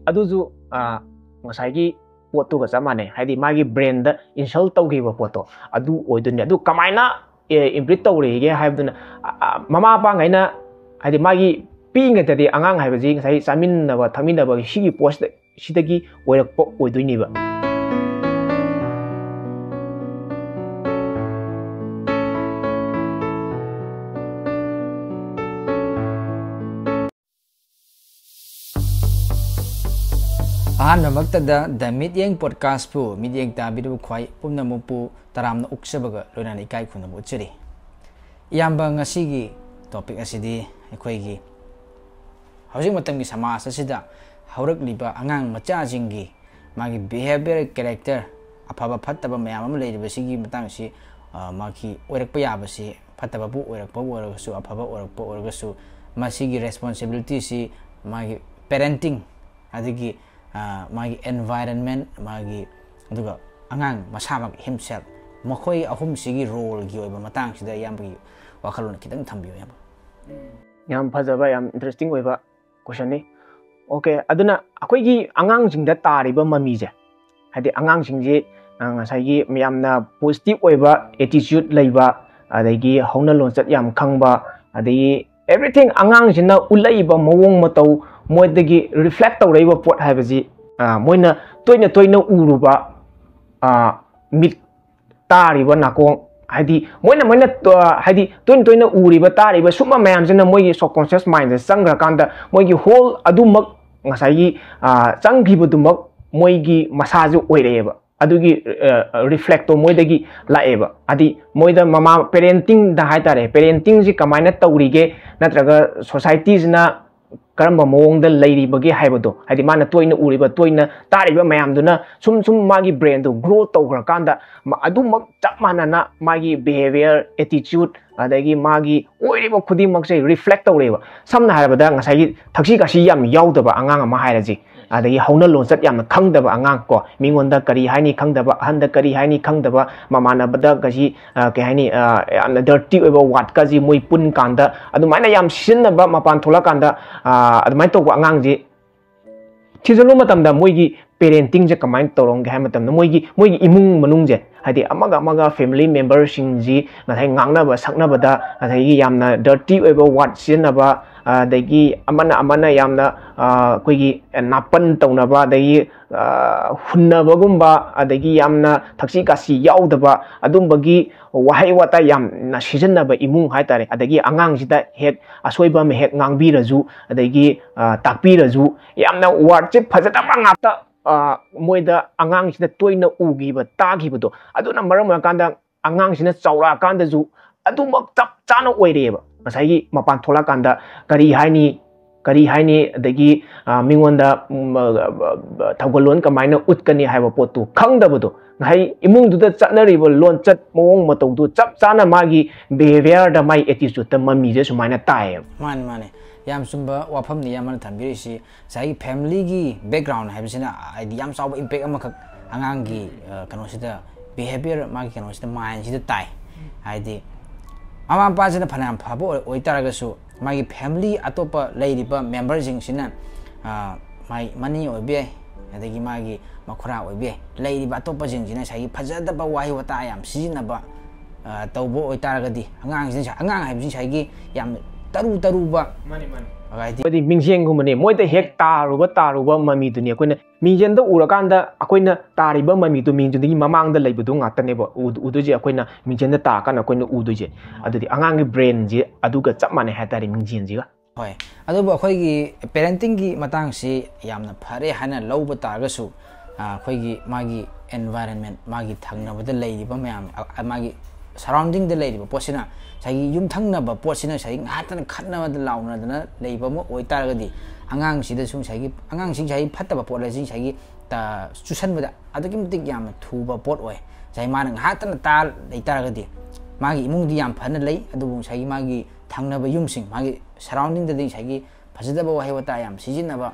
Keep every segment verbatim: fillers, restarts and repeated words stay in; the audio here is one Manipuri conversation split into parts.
ꯑꯗꯨꯁꯨ ꯑ, ꯉꯁꯥꯏꯒꯤ ꯄꯣꯠꯇꯨꯒ ꯆꯞ ꯃꯥꯟꯅꯩ꯫ ꯍꯥꯏꯗꯤ ꯃꯥꯒꯤ brainꯗ insult ꯇꯧꯈꯤꯕ ꯄꯣꯠꯇꯣ ꯑꯗꯨ ꯑꯣꯏꯗꯣꯏꯅꯦ꯫ ꯑꯗꯨ ꯀꯃꯥꯏꯅ imprint ꯇꯧꯔꯤꯒꯦ ꯍꯥꯏꯕꯗꯨꯅ, ꯑ, ꯑ, ꯃꯃꯥ ꯃꯄꯥꯉꯩꯅ, ꯍꯥꯏꯗꯤ ꯃꯥꯒꯤ ꯄꯤꯛꯏꯉꯩꯗꯗꯤ ꯑꯉꯥꯡ ꯍꯥꯏꯕꯁꯤ ꯉꯁꯥꯏ ꯆꯥꯃꯤꯟꯅꯕ ꯊꯛꯃꯤꯟꯅꯕꯒꯤ ꯁꯤꯒꯤ ꯄꯣꯠꯁꯤꯗ, ꯁꯤꯗꯒꯤ ꯑꯣꯏꯔꯛꯄ ꯑꯣꯏꯗꯣꯏꯅꯦꯕ꯫ ꯑꯍꯥꯟꯕꯃꯛꯇꯗ The ꯃꯤꯠꯌꯦꯡ ꯄꯣꯗꯀꯥꯁꯄꯨ ꯃꯤꯠꯌꯦꯡ ꯇꯥꯕꯤꯔꯤꯕ ꯈ꯭ꯋꯥꯏ ꯄꯨꯝꯅꯃꯛꯄꯨ ꯇꯔꯥꯝꯅ ꯑꯣꯛꯆꯕꯒ ꯂꯣꯏꯅꯅ ꯏꯀꯥꯏ ꯈꯨꯝꯅꯕ ꯎꯠꯆꯔꯤ꯫ ꯏꯌꯥꯝꯕ, ꯉꯁꯤꯒꯤ ꯇꯣꯄꯤꯛ ꯑꯁꯤꯗꯤ ꯑꯩꯈꯣꯏꯒꯤ ꯍꯧꯖꯤꯛ ꯃꯇꯝꯒꯤ ꯁꯃꯥꯖ ꯑꯁꯤꯗ ꯍꯧꯔꯛꯂꯤꯕ ꯑꯉꯥꯡ ꯃꯆꯥꯁꯤꯡꯒꯤ ꯃꯥꯒꯤ behaviour, character, ꯑꯐꯕ ꯐꯠꯇꯕ ꯃꯌꯥꯝ ꯑꯃ ꯂꯩꯔꯤꯕꯁꯤꯒꯤ ꯃꯇꯥꯡꯁꯤ, ꯑ, ꯃꯥꯒꯤ ꯑꯣꯏꯔꯛꯄ ꯌꯥꯕꯁꯤ, ꯐꯠꯇꯕꯕꯨ ꯑꯣꯏꯔꯛꯄꯕꯨ ꯑꯣꯏꯔꯒꯁꯨ, ꯑꯐꯕ ꯑꯣꯏꯔꯛꯄ ꯑꯣꯏꯔꯒꯁꯨ, ꯃꯁꯤꯒꯤ responsibilityꯁꯤ ꯃꯥꯒꯤ parenting, ꯑꯗꯒꯤ, ꯑ, ꯃꯥꯒꯤ environment, ꯃꯥꯒꯤ, ꯑꯗꯨꯒ ꯑꯉꯥꯡ ꯃꯁꯥꯃꯛ himself, ꯃꯈꯣꯏ ꯑꯍꯨꯝꯁꯤꯒꯤ roleꯒꯤ ꯑꯣꯏꯕ ꯃꯇꯥꯡꯁꯤꯗ ꯏꯌꯥꯝꯕꯒꯤ ꯋꯥꯈꯜꯂꯣꯟ ꯈꯤꯇꯪ ꯊꯝꯕꯤꯌꯨ, ꯏꯌꯥꯝꯕ꯫ ꯌꯥꯝ ꯐꯖꯕ, ꯌꯥꯝ interesting ꯑꯣꯏꯕ questionꯅꯤ꯫ Okay, ꯑꯗꯨꯅ ꯑꯩꯈꯣꯏꯒꯤ ꯑꯉꯥꯡꯁꯤꯡꯗ ꯇꯥꯔꯤꯕ ꯃꯃꯤꯁꯦ, ꯍꯥꯏꯗꯤ ꯑꯉꯥꯡꯁꯤꯡꯁꯤ, ꯑ, ꯉꯁꯥꯏꯒꯤ ꯃꯌꯥꯝꯅ positive ꯑꯣꯏꯕ attitude ꯂꯩꯕ, ꯑꯗꯒꯤ ꯍꯧꯅ ꯂꯣꯟꯆꯠ ꯌꯥꯝ ꯈꯪꯕ, ꯑꯗꯒꯤ everything ꯑꯉꯥꯡꯁꯤꯅ ꯎꯠꯂꯛꯏꯕ ꯃꯑꯣꯡ ꯃꯇꯧ, ꯃꯣꯏꯗꯒꯤ reflect ꯇꯧꯔꯛꯏꯕ ꯄꯣꯠ ꯍꯥꯏꯕꯁꯤ, ꯑ, ꯃꯣꯏꯅ ꯇꯣꯏꯅ ꯇꯣꯏꯅ ꯎꯔꯨꯕ, ꯑ, ꯃꯤꯠ, ꯇꯥꯔꯤꯕ ꯅꯥꯀꯣꯡ, ꯍꯥꯏꯗꯤ ꯃꯣꯏꯅ, ꯃꯣꯏꯅ, ꯑ, ꯍꯥꯏꯗꯤ ꯇꯣꯏꯅ ꯇꯣꯏꯅ ꯎꯔꯤꯕ, ꯇꯥꯔꯤꯕ ꯁꯨꯝꯕ ꯃꯌꯥꯝꯁꯤꯅ ꯃꯣꯏꯒꯤ subconscious mindꯗ ꯆꯪꯈ꯭ꯔꯀꯥꯟꯗ ꯃꯣꯏꯒꯤ whole ꯑꯗꯨꯃꯛ ꯉꯁꯥꯏꯒꯤ, ꯑ, ꯆꯪꯈꯤꯕꯗꯨꯃꯛ ꯃꯣꯏꯒꯤ ꯃꯁꯥꯁꯨ ꯑꯣꯏꯔꯛꯑꯦꯕ꯫ ꯑꯗꯨꯒꯤ, ꯑ, reflectꯇꯣ ꯃꯣꯏꯗꯒꯤ ꯂꯥꯛꯑꯦꯕ꯫ ꯍꯥꯏꯗꯤ ꯃꯣꯏꯗ ꯃꯃꯥ, parentingꯗ ꯍꯥꯏꯇꯥꯔꯦ, parentingꯁꯤ ꯀꯃꯥꯏꯅ ꯇꯧꯔꯤꯒꯦ, ꯅꯠꯇ꯭ꯔꯒ societyꯁꯤꯅ ꯀꯔꯝꯕ ꯃꯑꯣꯡꯗ ꯂꯩꯔꯤꯕꯒꯦ ꯍꯥꯏꯕꯗꯣ, ꯍꯥꯏꯗꯤ ꯃꯥꯅ ꯇꯣꯏꯅ ꯎꯔꯤꯕ, ꯇꯣꯏꯅ ꯇꯥꯔꯤꯕ ꯃꯌꯥꯝꯗꯨꯅ ꯁꯨꯝ ꯁꯨꯝ ꯃꯥꯒꯤ brainꯗꯣ grow ꯇꯧꯈ꯭ꯔꯀꯥꯟꯗ, ꯃ-, ꯑꯗꯨꯃꯛ ꯆꯞ ꯃꯥꯟꯅꯅ ꯃꯥꯒꯤ behaviour, attitude, ꯑꯗꯒꯤ ꯃꯥꯒꯤ ꯑꯣꯏꯔꯤꯕ ꯈꯨꯗꯤꯡꯃꯛꯁꯦ reflect ꯇꯧꯔꯦꯕ꯫ ꯁꯝꯅ ꯍꯥꯏꯔꯕꯗ, ꯉꯁꯥꯏꯒꯤ ꯊꯛꯁꯤ ꯈꯥꯁꯤ ꯌꯥꯝ ꯌꯥꯎꯗꯕ ꯑꯉꯥꯡ ꯑꯃ ꯍꯥꯏꯔꯁꯤ, ꯑꯗꯒꯤ ꯍꯧꯅ ꯂꯣꯟꯆꯠ ꯌꯥꯝꯅ ꯈꯪꯗꯕ ꯑꯉꯥꯡ ꯀꯣ, ꯃꯤꯉꯣꯟꯗ ꯀꯔꯤ ꯍꯥꯏꯅꯤ ꯈꯪꯗꯕ, ꯑꯍꯟꯗ ꯀꯔꯤ ꯍꯥꯏꯅꯤ ꯈꯪꯗꯕ, ꯃꯃꯥꯟꯅꯕꯗ ꯀꯁꯤ, ꯑ, ꯀꯩ ꯍꯥꯏꯅꯤ, ꯑ, ꯌꯥꯝꯅ dirty ꯑꯣꯏꯕ wordꯀꯁꯤ ꯃꯣꯏ ꯄꯨꯟ ꯀꯥꯟꯗ ꯑꯗꯨꯃꯥꯏꯅ ꯌꯥꯝ ꯁꯤꯖꯤꯟꯅꯕ, ꯃꯄꯥꯟ ꯊꯣꯛꯂꯛꯀꯥꯟꯗ, ꯑ, ꯑꯗꯨꯃꯥꯏꯅ ꯇꯧꯕ ꯑꯉꯥꯡꯁꯤ ꯊꯤꯖꯤꯜꯂꯨ ꯃꯇꯝꯗ ꯃꯣꯏꯒꯤ parentingꯁꯦ ꯀꯃꯥꯏꯅ ꯇꯧꯔꯝꯒꯦ ꯍꯥꯏꯕ ꯃꯇꯝꯗ, ꯃꯣꯏꯒꯤ ꯃꯣꯏꯒꯤ ꯏꯃꯨꯡ ꯃꯅꯨꯡꯁꯦ, ꯍꯥꯏꯗꯤ ꯑꯃꯒ ꯑꯃꯒ family memberꯁꯤꯡꯁꯤ ꯉꯁꯥꯏ ꯉꯥꯡꯅꯕ ꯁꯛꯅꯕꯗ ꯉꯁꯥꯏꯒꯤ ꯌꯥꯝꯅ dirty ꯑꯣꯏꯕ word ꯁꯤꯖꯤꯟꯅꯕ, ꯑꯗꯒꯤ ꯑꯃꯅ ꯑꯃꯅ ꯌꯥꯝꯅ, ꯑ, ꯑꯩꯈꯣꯏꯒꯤ ꯅꯥꯄꯟ ꯇꯧꯅꯕ, ꯑꯗꯒꯤ, ꯑ, ꯍꯨꯟꯅꯕꯒꯨꯝꯕ, ꯑꯗꯒꯤ ꯌꯥꯝꯅ ꯊꯛꯁꯤ ꯈꯥꯁꯤ ꯌꯥꯎꯗꯕ ꯑꯗꯨꯝꯕꯒꯤ ꯋꯥꯍꯩ ꯋꯥꯇꯥ ꯌꯥꯝꯅ ꯁꯤꯖꯤꯟꯅꯕ ꯏꯃꯨꯡ ꯍꯥꯏꯇꯥꯔꯦ꯫ ꯑꯗꯒꯤ ꯑꯉꯥꯡꯁꯤꯗ ꯍꯦꯛ ꯑꯁꯣꯏꯕ ꯑꯃ ꯍꯦꯛ ꯉꯥꯡꯕꯤꯔꯁꯨ, ꯑꯗꯒꯤ, ꯑ, ꯇꯥꯛꯄꯤꯔꯁꯨ, ꯌꯥꯝꯅ wordꯁꯦ ꯐꯖꯗꯕ ꯉꯥꯛꯇ, ꯑ, ꯃꯣꯏꯗ, ꯑꯉꯥꯡꯁꯤꯗ ꯇꯣꯏꯅ ꯎꯈꯤꯕ, ꯇꯥꯈꯤꯕꯗꯣ, ꯑꯗꯨꯅ ꯃꯔꯝ ꯑꯣꯏꯔꯀꯥꯟꯗ ꯑꯉꯥꯡꯁꯤꯅ ꯆꯥꯎꯔꯛꯑꯀꯥꯟꯗꯁꯨ ꯑꯗꯨꯃꯛ ꯆꯞ ꯆꯥꯅ ꯑꯣꯏꯔꯛꯑꯦꯕ꯫ ꯉꯁꯥꯏꯒꯤ ꯃꯄꯥꯟ ꯊꯣꯛꯂꯛꯑꯀꯥꯟꯗ ꯀꯔꯤ ꯍꯥꯏꯅꯤ, ꯀꯔꯤ ꯍꯥꯏꯅꯤ, ꯑꯗꯒꯤ, ꯑ, ꯃꯤꯉꯣꯟꯗ, ꯎꯝ, ꯑ, ꯑ, ꯑ, ꯊꯧꯒꯜꯂꯣꯟ ꯀꯃꯥꯏꯅ ꯎꯠꯀꯅꯤ ꯍꯥꯏꯕ ꯄꯣꯠꯇꯨ ꯈꯪꯗꯕꯗꯣ, ꯉꯁꯥꯏ ꯏꯃꯨꯡꯗꯨꯗ ꯆꯠꯅꯔꯤꯕ ꯂꯣꯟꯆꯠ ꯃꯑꯣꯡ ꯃꯇꯧꯗꯨ ꯆꯞ ꯆꯥꯅ ꯃꯥꯒꯤ behaviourꯗ, ꯃꯥꯒꯤ attitudeꯇ ꯃꯃꯤꯁꯦ ꯁꯨꯃꯥꯏꯅ ꯇꯥꯏꯌꯦꯕ꯫ ꯃꯥꯅꯤ, ꯃꯥꯅꯤ꯫ ꯌꯥꯝ ꯆꯨꯝꯕ ꯋꯥꯐꯝꯅꯤ ꯏꯌꯥꯝꯕꯅ ꯊꯝꯕꯤꯔꯤꯁꯤ꯫ ꯉꯁꯥꯏꯒꯤ familyꯒꯤ background ꯍꯥꯏꯕꯁꯤꯅ, ꯍꯥꯏꯗꯤ, ꯌꯥꯝ ꯆꯥꯎꯕ impact ꯑꯃꯈꯛ ꯑꯉꯥꯡꯒꯤ, ꯑ, ꯀꯩꯅꯣꯁꯤꯗ, behaviour, ꯃꯥꯒꯤ ꯀꯩꯅꯣꯁꯤꯗ, mindꯁꯤꯗ ꯇꯥꯏ꯫ ꯍꯥꯏꯗꯤ, ꯃꯃꯥ ꯃꯄꯥꯁꯤꯅ ꯐꯅꯌꯥꯝ ꯐꯕ ꯑꯣꯏ, ꯑꯣꯏꯇꯥꯔꯒꯁꯨ, ꯃꯥꯒꯤ family ꯑꯇꯣꯞꯄ ꯂꯩꯔꯤꯕ memberꯁꯤꯡꯁꯤꯅ, ꯑ, ꯃꯥꯒꯤ ꯃꯅꯦ ꯑꯣꯏꯕ ꯌꯥꯏ, ꯑꯗꯒꯤ ꯃꯥꯒꯤ ꯃꯈꯨꯔꯥ ꯑꯣꯏꯕ ꯌꯥꯏ, ꯂꯩꯔꯤꯕ ꯑꯇꯣꯞꯄꯁꯤꯡꯁꯤꯅ ꯉꯁꯥꯏꯒꯤ ꯐꯖꯗꯕ ꯋꯥꯍꯩ ꯋꯥꯇꯥ ꯌꯥꯝ ꯁꯤꯖꯤꯟꯅꯕ, ꯑ, ꯇꯧꯕ ꯑꯣꯏꯇꯥꯔꯒꯗꯤ, ꯑꯉꯥꯡꯁꯤꯅ, ꯑꯉꯥꯡ ꯍꯥꯏꯕꯁꯤ ꯉꯁꯥꯏꯒꯤ ꯌꯥꯝ ꯇꯔꯨ ꯇꯔꯨꯕ, ꯃꯥꯅꯤ, ꯃꯥꯅꯤ꯫ ꯍꯥꯏꯗꯤ, ꯃꯣꯏꯗꯤ ꯃꯤꯡꯖꯦꯜꯒꯨꯝꯕꯅꯦ, ꯃꯣꯏꯗ ꯍꯦꯛ ꯇꯥꯔꯨꯕ, ꯇꯥꯔꯨꯕ ꯃꯃꯤꯗꯨꯅꯤ ꯑꯩꯈꯣꯏꯅ ꯃꯤꯡꯖꯦꯜꯗ ꯎꯔꯀꯥꯟꯗ, ꯑꯩꯈꯣꯏꯅ ꯇꯥꯔꯤꯕ ꯃꯃꯤꯗꯨ ꯃꯤꯡꯖꯦꯜꯗꯒꯤ ꯃꯃꯥꯡꯗ ꯂꯩꯕꯗꯨ ꯉꯥꯛꯇꯅꯦꯕ ꯎ-, ꯎꯗꯣꯏꯁꯦ꯫ ꯑꯩꯈꯣꯏꯅ ꯃꯤꯡꯖꯦꯜꯗ ꯇꯥꯔꯀꯥꯟꯗ ꯑꯩꯈꯣꯏꯅ ꯎꯗꯣꯏꯁꯦ꯫ ꯑꯗꯨꯗꯤ ꯑꯉꯥꯡꯒꯤ brainꯁꯦ ꯑꯗꯨꯒ ꯆꯞ ꯃꯥꯟꯅꯩ ꯍꯥꯏꯇꯥꯔꯦ, ꯃꯤꯡꯖꯦꯜꯁꯤꯒ꯫ ꯍꯣꯏ, ꯑꯗꯨꯕꯨ ꯑꯩꯈꯣꯏꯒꯤ parentingꯒꯤ ꯃꯇꯥꯡꯁꯤ ꯌꯥꯝꯅ ꯐꯔꯦ ꯍꯥꯏꯅ ꯂꯧꯕ ꯇꯥꯔꯒꯁꯨ, ꯑ, ꯑꯩꯈꯣꯏꯒꯤ ꯃꯥꯒꯤ environment, ꯃꯥꯒꯤ ꯊꯪꯅꯕꯗ ꯂꯩꯔꯤꯕ ꯃꯌꯥꯝ, ꯑ, ꯑ, ꯃꯥꯒꯤ surroundingꯗ ꯂꯩꯔꯤꯕ ꯄꯣꯠꯁꯤꯅ, ꯉꯁꯥꯏꯒꯤ ꯌꯨꯝꯊꯪꯅꯕ ꯄꯣꯠꯁꯤꯅ ꯉꯁꯥꯏꯒꯤ ꯉꯥꯏꯍꯥꯛꯇꯅ ꯈꯠꯅꯕꯗ ꯂꯥꯎꯅꯗꯅ ꯂꯩꯕ ꯑꯃ ꯑꯣꯏꯇꯥꯔꯒꯗꯤ, ꯑꯉꯥꯡꯁꯤꯗꯁꯨ ꯉꯁꯥꯏꯒꯤ, ꯑꯉꯥꯡꯁꯤ ꯉꯁꯥꯏꯒꯤ ꯐꯠꯇꯕ ꯄꯣꯠ ꯑꯁꯤ ꯉꯁꯥꯏꯒꯤ ꯇ-, ꯆꯨꯁꯟꯕꯗ ꯑꯗꯨꯛꯀꯤ ꯃꯇꯤꯛ ꯌꯥꯝꯅ ꯊꯨꯕ ꯄꯣꯠ ꯑꯣꯏ꯫ ꯉꯁꯥꯏ ꯃꯥꯅ ꯉꯥꯏꯍꯥꯛꯇꯅ ꯇꯥ ꯂꯩꯇꯥꯔꯒꯗꯤ, ꯃꯥꯒꯤ ꯏꯃꯨꯡꯗꯤ ꯌꯥꯝ ꯐꯅ ꯂꯩ, ꯑꯗꯨꯕꯨ ꯉꯁꯥꯏꯒꯤ ꯃꯥꯒꯤ ꯊꯪꯅꯕ ꯌꯨꯝꯁꯤꯡ, ꯃꯥꯒꯤ surroundingꯗꯗꯤ ꯉꯁꯥꯏꯒꯤ ꯐꯖꯗꯕ ꯋꯥꯍꯩ ꯋꯥꯇꯥ ꯌꯥꯝ ꯁꯤꯖꯤꯟꯅꯕ,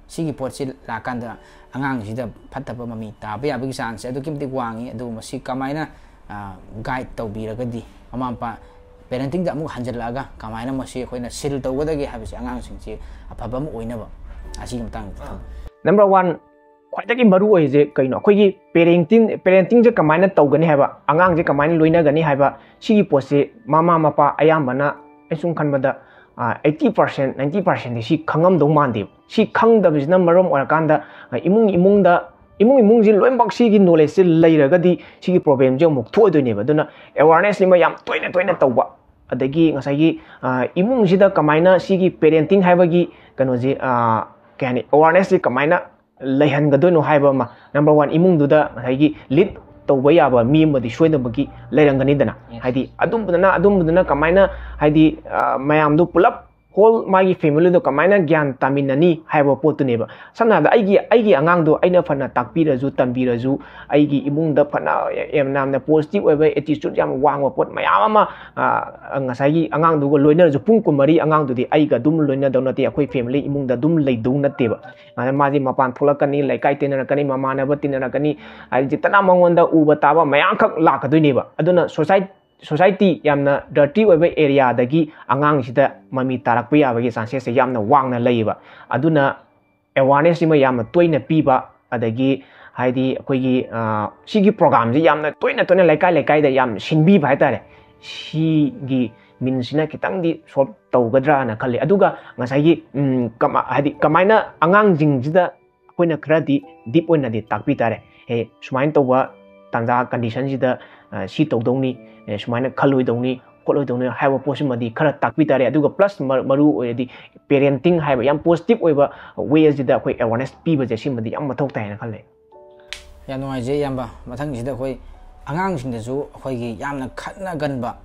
ꯁꯤꯒꯤ ꯄꯣꯠꯁꯤ ꯂꯥꯛꯀꯥꯟꯗ ꯑꯉꯥꯡꯁꯤꯗ ꯐꯠꯇꯕ ꯃꯃꯤ ꯇꯥꯕ ꯌꯥꯕꯒꯤ chanceꯁꯦ ꯑꯗꯨꯛꯀꯤ ꯃꯇꯤꯛ ꯋꯥꯡꯉꯤ꯫ ꯑꯗꯨꯕꯨ ꯃꯁꯤ ꯀꯃꯥꯏꯅ, ꯑ, guide ꯇꯧꯕꯤꯔꯒꯗꯤ, ꯃꯃꯥ ꯃꯄꯥ parentingꯗ ꯑꯃꯨꯛ ꯍꯟꯖꯤꯜꯂꯛꯑꯒ ꯀꯃꯥꯏꯅ ꯃꯁꯤ ꯑꯩꯈꯣꯏꯅ seal ꯇꯧꯒꯗꯒꯦ ꯍꯥꯏꯕꯁꯤ ꯑꯉꯥꯡꯁꯤꯡꯁꯤ ꯑꯐꯕ ꯑꯃ ꯑꯣꯏꯅꯕ꯫ ꯑꯁꯤꯒꯤ ꯃꯇꯥꯡꯗ ꯊꯝ- ꯅꯝꯕꯔ ꯋꯥꯟ, ꯈ꯭ꯋꯥꯏꯗꯒꯤ ꯃꯔꯨ ꯑꯣꯏꯔꯤꯁꯦ ꯀꯩꯅꯣ? ꯑꯩꯈꯣꯏꯒꯤ ꯄꯦꯔꯦꯟꯇꯤꯡ ꯄꯦꯔꯦꯟꯇꯤꯡꯁꯦ ꯀꯃꯥꯏꯅ ꯇꯧꯒꯅꯤ ꯍꯥꯏꯕ, ꯑꯉꯥꯡꯁꯦ ꯀꯃꯥꯏꯅ ꯂꯣꯏꯅꯒꯅꯤ ꯍꯥꯏꯕ, ꯁꯤꯒꯤ ꯄꯣꯠꯁꯦ ꯃꯃꯥ ꯃꯄꯥ ꯑꯌꯥꯝꯕꯅ, ꯑꯩ ꯁꯨꯝ ꯈꯟꯕꯗ, ꯑꯩꯠꯇꯤ ꯄꯥꯔꯁꯦꯟ, ꯅꯥꯏꯟꯇꯤ ꯄꯥꯔꯁꯦꯟꯗꯤ ꯁꯤ ꯈꯪꯉꯝꯗꯧ ꯃꯥꯟꯗꯦꯕ꯫ ꯁꯤ ꯈꯪꯗꯕꯁꯤꯅ ꯃꯔꯝ ꯑꯣꯏꯔꯀꯥꯟꯗ, ꯑ, ꯏꯃꯨꯡ ꯏꯃꯨꯡꯗ ꯏꯃꯨꯡ ꯏꯃꯨꯡꯁꯤ ꯂꯣꯏꯅꯃꯛ ꯁꯤꯒꯤ ꯅꯣꯂꯦꯖꯁꯦ ꯂꯩꯔꯒꯗꯤ ꯁꯤꯒꯤ ꯄ꯭ꯔꯣꯕ꯭ꯂꯦꯝꯁꯦ ꯑꯃꯨꯛ ꯊꯣꯛꯑꯣꯏꯗꯣꯏꯅꯦꯕ꯫ ꯑꯗꯨꯅ ꯑꯦꯋꯥꯔꯅꯦꯁꯁꯤꯃ ꯌꯥꯝ ꯇꯣꯏꯅ ꯇꯣꯏꯅ ꯇꯧꯕ, ꯑꯗꯒꯤ ꯉꯁꯥꯏꯒꯤ, ꯑ, ꯏꯃꯨꯡꯁꯤꯗ ꯀꯃꯥꯏꯅ ꯁꯤꯒꯤ ꯄꯦꯔꯦꯟꯇꯤꯡ ꯍꯥꯏꯕꯒꯤ ꯀꯩꯅꯣꯁꯦ, ꯑ, ꯀꯩ ꯍꯥꯏꯅꯤ, ꯑꯦꯋꯥꯔꯅꯦꯁꯁꯤ ꯀꯃꯥꯏꯅ ꯂꯩꯍꯟꯒꯗꯣꯏꯅꯣ ꯍꯥꯏꯕ ꯑꯃ, ꯅꯝꯕꯔ ꯋꯥꯟ, ꯏꯃꯨꯡꯗꯨꯗ ꯉꯁꯥꯏꯒꯤ ꯂꯤꯗ ꯇꯧꯕ ꯌꯥꯕ ꯃꯤ ꯑꯃꯗꯤ ꯁꯣꯏꯗꯅꯃꯛꯀꯤ ꯂꯩꯔꯝꯒꯅꯤꯗꯅ꯫ ꯍꯥꯏꯗꯤ ꯑꯗꯨꯝꯕꯗꯨꯅ ꯑꯗꯨꯝꯕꯗꯨꯅ ꯀꯃꯥꯏꯅ, ꯍꯥꯏꯗꯤ, ꯑ, ꯃꯌꯥꯝꯗꯨ ꯄꯨꯂꯞ, ꯍꯣꯜ ꯃꯥꯒꯤ ꯐꯦꯃꯤꯂꯤꯗꯣ ꯀꯃꯥꯏꯅ ꯒ꯭ꯌꯥꯟ ꯇꯥꯃꯤꯟꯅꯅꯤ ꯍꯥꯏꯕ ꯄꯣꯠꯇꯨꯅꯦꯕ꯫ ꯁꯝꯅ ꯍꯥꯏꯔꯕꯗ, ꯑꯩꯒꯤ ꯑꯩꯒꯤ ꯑꯉꯥꯡꯗꯣ ꯑꯩꯅ ꯐꯅ ꯇꯥꯛꯄꯤꯔꯁꯨ, ꯇꯝꯕꯤꯔꯁꯨ, ꯑꯩꯒꯤ ꯏꯃꯨꯡꯗ ꯐꯅ ꯌꯥꯝ, ꯌꯥꯝꯅ ꯄꯣꯖꯤꯇꯤꯚ ꯑꯣꯏꯕ ꯑꯦꯇꯤꯆꯨꯠ ꯌꯥꯝ ꯋꯥꯡꯕ ꯄꯣꯠ ꯃꯌꯥꯝ ꯑꯃ, ꯑ, ꯉꯁꯥꯏꯒꯤ ꯑꯉꯥꯡꯗꯨꯒ ꯂꯣꯏꯅꯔꯁꯨ, ꯄꯨꯡ ꯀꯨꯟꯃꯔꯤ ꯑꯉꯥꯡꯗꯨꯗꯤ ꯑꯩꯒ ꯑꯗꯨꯝ ꯂꯣꯏꯅꯗꯧ ꯅꯠꯇꯦ, ꯑꯩꯈꯣꯏ ꯐꯦꯃꯤꯂꯤ ꯏꯃꯨꯡꯗ ꯑꯗꯨꯝ ꯂꯩꯗꯧ ꯅꯠꯇꯦꯕ꯫ ꯑꯗ ꯃꯥꯁꯤ ꯃꯄꯥꯟ ꯊꯣꯛꯂꯛꯀꯅꯤ, ꯂꯩꯀꯥꯏ ꯇꯤꯟꯅꯔꯛꯀꯅꯤ, ꯃꯃꯥꯟꯅꯕ ꯇꯤꯟꯅꯔꯛꯀꯅꯤ, ꯍꯥꯏꯗꯤ ꯇꯅꯥ ꯃꯉꯣꯟꯗ ꯎꯕ ꯇꯥꯕ ꯃꯌꯥꯝꯈꯛ ꯂꯥꯛꯀꯗꯣꯏꯅꯦꯕ꯫ ꯑꯗꯨꯅ ꯁꯣꯁꯥꯏ ꯁꯣꯁꯥꯏꯇꯤ ꯌꯥꯝꯅ ꯗꯔꯇꯤ ꯑꯣꯏꯕ ꯑꯦꯔꯤꯌꯥꯗꯒꯤ ꯑꯉꯥꯡꯁꯤꯗ ꯃꯃꯤ ꯇꯥꯔꯛꯄ ꯌꯥꯕꯒꯤ ꯆꯥꯟꯁꯦꯁꯁꯦ ꯌꯥꯝꯅ ꯋꯥꯡꯅ ꯂꯩꯌꯦꯕ꯫ ꯑꯗꯨꯅ ꯑꯦꯋꯥꯔꯅꯦꯁꯁꯤꯃ ꯌꯥꯝꯅ ꯇꯣꯏꯅ ꯄꯤꯕ, ꯑꯗꯒꯤ ꯍꯥꯏꯗꯤ ꯑꯩꯈꯣꯏꯒꯤ, ꯑ, ꯁꯤꯒꯤ ꯄ꯭ꯔꯣꯒꯥꯝꯁꯤ ꯌꯥꯝꯅ ꯇꯣꯏꯅ ꯇꯣꯏꯅ ꯂꯩꯀꯥꯏ ꯂꯩꯀꯥꯏꯗ ꯌꯥꯝ ꯁꯤꯟꯕꯤꯕ ꯍꯥꯏꯇꯥꯔꯦ, ꯁꯤꯒꯤ ꯃꯤꯟꯁꯤꯅ ꯈꯤꯇꯪꯗꯤ ꯁꯣꯜꯕ ꯇꯧꯒꯗ꯭ꯔꯥꯅ ꯈꯜꯂꯤ꯫ ꯑꯗꯨꯒ ꯉꯁꯥꯏꯒꯤ, ꯎꯝ, ꯀꯃ-, ꯍꯥꯏꯗꯤ ꯀꯃꯥꯏꯅ ꯑꯉꯥꯡꯁꯤꯡꯁꯤꯗ ꯑꯩꯈꯣꯏꯅ ꯈꯔꯗꯤ ꯗꯤꯞ ꯑꯣꯏꯅꯗꯤ ꯇꯥꯛꯄꯤ ꯇꯥꯔꯦ꯫ ꯑꯦ, ꯁꯨꯃꯥꯏꯅ ꯇꯧꯕ ꯇꯥꯟꯖꯥ ꯀꯟꯗꯤꯁꯟꯁꯤꯗ, ꯑ, ꯁꯤ ꯇꯧꯗꯧꯅꯤ, ꯑꯦ, ꯁꯨꯃꯥꯏꯅ ꯈꯜꯂꯣꯏꯗꯧꯅꯤ, ꯈꯣꯠꯂꯣꯏꯗꯧꯅꯤ ꯍꯥꯏꯕ ꯄꯣꯠꯁꯤꯃꯗꯤ ꯈꯔ ꯇꯥꯛꯄꯤ ꯇꯥꯔꯦ꯫ ꯑꯗꯨꯒ ꯄ꯭ꯂꯁ ꯃ-, ꯃꯔꯨ ꯑꯣꯏꯔꯗꯤ ꯄꯦꯔꯦꯟꯇꯤꯡ ꯍꯥꯏꯕ ꯌꯥꯝ ꯄꯣꯖꯤꯇꯤꯚ ꯑꯣꯏꯕ ꯋꯦ ꯑꯁꯤꯗ ꯑꯩꯈꯣꯏ ꯑꯦꯋꯥꯔꯅꯦꯁ ꯄꯤꯕꯁꯦ, ꯁꯤꯃꯗꯤ ꯌꯥꯝ ꯃꯊꯧ ꯇꯥꯏ ꯍꯥꯏꯅ ꯈꯜꯂꯦ꯫ ꯌꯥꯝ ꯅꯨꯡꯉꯥꯏꯖꯩ ꯏꯌꯥꯝꯕ꯫ ꯃꯊꯪꯁꯤꯗ ꯑꯩꯈꯣꯏ ꯑꯉꯥꯡꯁꯤꯡꯗꯁꯨ ꯑꯩꯈꯣꯏꯒꯤ ꯌꯥꯝꯅ ꯈꯠꯅꯒꯟꯕ,